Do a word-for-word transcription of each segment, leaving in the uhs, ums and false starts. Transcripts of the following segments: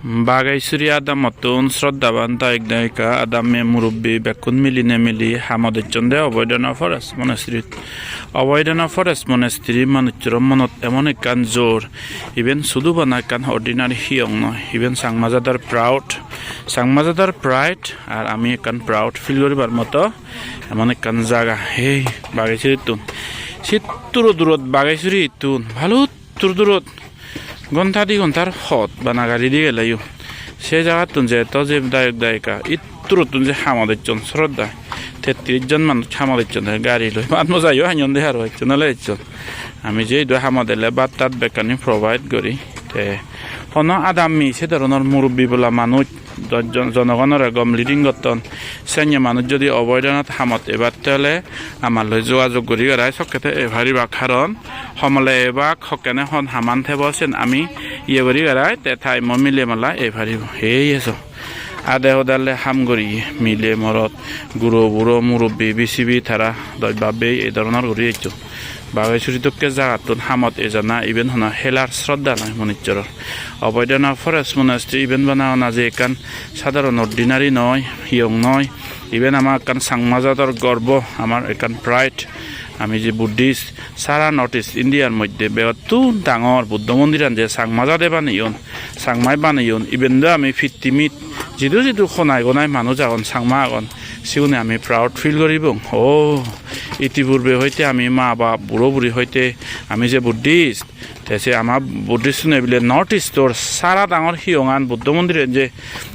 Bageisuri adamottun sroddhaban dayok dayika, adamme murubbi bekkun miline mili hamot ecchonde Oboidana Forest Monastery-t. Oboidana Forest Monastery manuchchoro monot emon ekkan jor, iben sudu bana ekkan ordinary hiyong noi, iben Changma jador proud, Changma jador pride, ar ami ekkan proud feel guribar moto emon ekkan jaga. Hei Bageisurittun, sitturo durot Bageisurittun, baluttur durot. Ghonta di ghontar pot bana gari di geleyo. Se jagattun je to je dayok dayika, itturottun je hamot ecchon sroddha. Tettiris jon manuj hamot ecchon, gari loi. Bhat mojayo hanyon de aro ecchon ole ecchon. Ami je idu hamot ele bhat tat bekkani provide guri. Te hono adammi se dhoronor murubbi bola manuj, jon-, jonogonore gom leading gotton. Senne manuj jodi Oboidanat hamot ebatte ole amar loi jogajog guri garai sokkete ei paribak, karon homole ebak hokkene hon haman thebo sen ami iye guri garai te time-o mile mala ei paribo. Ei eso. Ade hodale ham guri mile morot, guro buro, murubbi bisibi tara doj babbei ei dhoronor guri eccho. Bageisuri dokke jagattun hamot ejana iben hono helar sroddha noi manuchchoror. Oboidana Forest Monastery iben bana ona je ekkan sadharon ordinary noi, hiyong noi. Iben ama ekkan Changma jador gorbo, amar ekkan pride. Ami je Buddhist, sara North East India-r moddhe begottun dangor Buddho mondiran je Changma jade baneyon, Changmai baneyon, iben do ami pittimit jidu jidu honai gonai manuj agon, Changma agon, sigune ami proud feel goribong. O, itipurbe hoite ami ma bap, buro buri hoite ami je Buddhist, te se ama Buddhist-une bile North East-or sara dangor hiyongan Buddho mondiren je,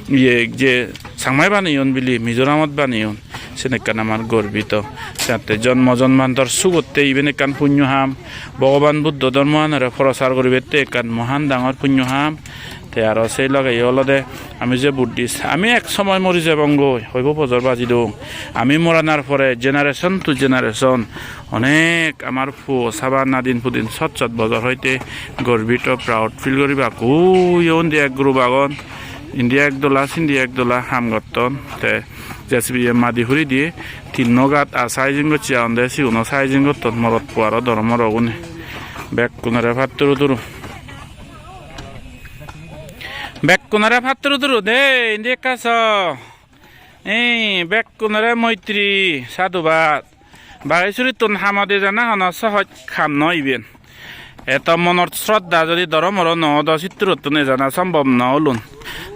iye, je Changmai baneyon bili, Mizoramot baneyon, sen ekkan amar gorbito. Jatte jonmo jonmantor sugotte iben ekkan punyo ham, Bhogoban Buddho dhormoanore prochar guribette ekkan mohan dangor punyo ham. Te aro sei loge olode ami je Buddhist, ami ek somoy mori jebongoi, hoibo bojor baji dong. Ami moranar pore generation to generation onek amar puo saba nadin pudin sot sot bojor hoite gorbito, proud feel guribak. Ui, undi ek group agon, indi ek dola, sindi ek dola ham gotton. Te J C B-ye madi huri diye tinno gat a sizing gocche agonde, siguno sizing gotton morot puo aro doro morogune. Bekkunore patturu turu. Bekkunore patturu turu de, indi ekka so. Ei, bekkunore moitri, sadhubad. Bageisurittun hamot ejana hono sohoj ham noi iben. Eto monor sroddha jodi dhoromoro no odo, sitturottun ejana sombhob no olun.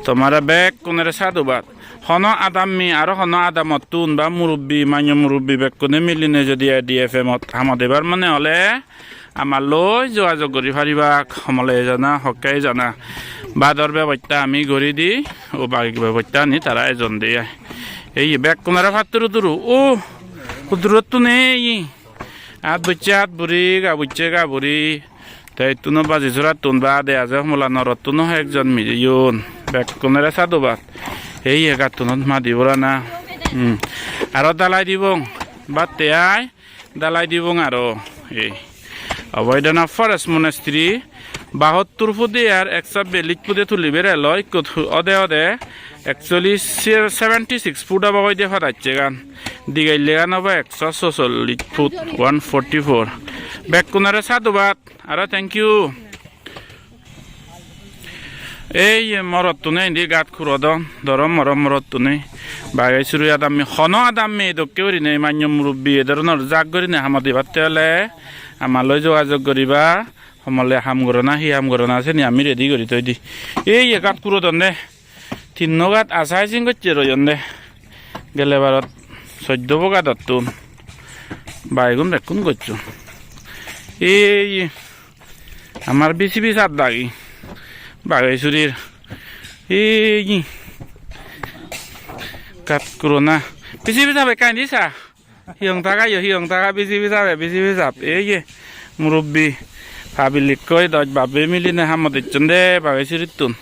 Tomare bekkunore sadhubad. Hono adammi aro hono adamottun ba murubbi, manyo murubbi bekkune miline jodi A D F M-ot hamot ebar mone ole amar loi jogajog guri paribak, homole ejana, hokke ejana. Bador bebosta ami guri di, o bagi bebosta ani tara ejon de ai. Ei bekkunore patturu turu, o, hudurottun ei. At bucche at buri, ga bucche ga buri. Te ittuno baji surattun ba ade aje homola norottun o ekjon mijeyon. Bekkunore sadhubad. Ei ye gattunot madi borana. Hmm. Aro dalai dibong. Batte ai. Dalai dibong aro. Ei. Oboidana Forest Monastery. Bahottur pude ar ekso biyallis pude tuliber elo, ikkot hu-, ode ode actually se-, seventy six foot obo hoide padacchegan. Digellegan obo ekso sosollis foot, one forty four. Bekkunore sadhubad, aro thank you. Ei ye morottune indi gat kurodon, doro moro morottune. Bageisuri adammi, hono adammi dokke gurinei manyo murubbi e dhoronor jak gurinei hamot ebatte ole ama loi jogajog guriba. Homole ham gorana, hi ham gorana, seni ami ready guri toi di. Ei ye gat kurodon de. Tinno gat asai sing gocche royon de. Gele barot soddo bo gadottun. Baigun bekkun gocchon. Ei ye amar B C B sap dagi. Bageisurir. Ei ye gat kurona. B C B sap ekka indi sa. Hiyong taga yo, hiyong taga, biji bijabe, biji bijab. Ei ye, murubbi, public koi doj babbe miline hamot ecchon de, Bageisurittun.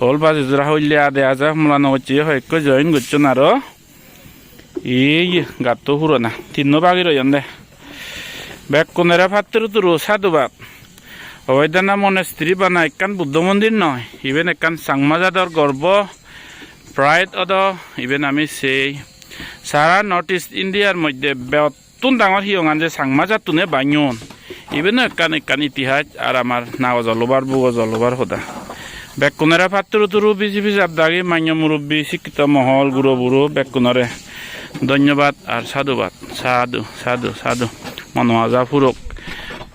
Ol baji jora hoille ade aja, homola no gocche, hoyekko join gocchon aro. Ei ye, gatto purona, tinno bagi royon de. Bekkunore patturu turu sadhubad. Oboidana Monastery bana ekkan Buddho mondir noi, iben ekkan Changma jador gorbo, pride odo, iben ami sei. Sara North East India-r moddhe begottun dangor hiyongan je Changma jattune banyon. Iben-o ekkan, ekkan itihas ar amar nagoj olobar, bugoj olobar hoda. Bekkunore patturu turu biji pijat dagi, manyo murubbi, sikkito mohol, guro buro, bekkunore dhonyobad ar sadhubad. Sadhu, sadhu, sadhu. Mono aja purok,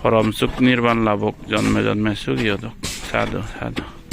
porom suk nirban labok, jonme jonme sugi odok. Sadhu, sadhu.